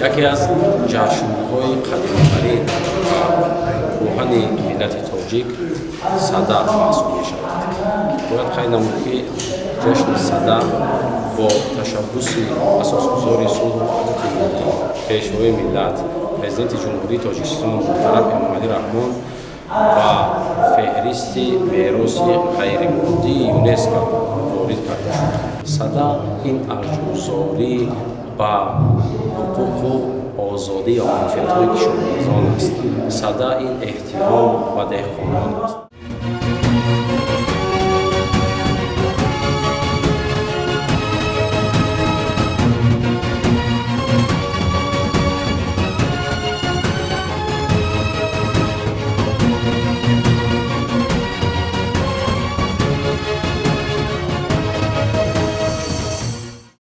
Яке аз ҷашнҳои қадимтарин ва кӯҳани миллати тоҷик Сада маҳсуб мешавад. Бояд қайд намуд, ки ҷашни Сада бо ташаббуси асосгузори сулҳу ваҳдати миллӣ, Пешвои миллат, Президенти Ҷумҳурии Тоҷикистон муҳтарам Эмомалӣ Раҳмон ба феҳристи мероси ғайримоддии ЮНЕСКО ворид карда шуд. Сада ин арҷгузорӣ ба ҳуқуқу озодӣ ва манфиатҳои кишоварзон аст. Сада ин эҳтиром ба деҳқонон аст.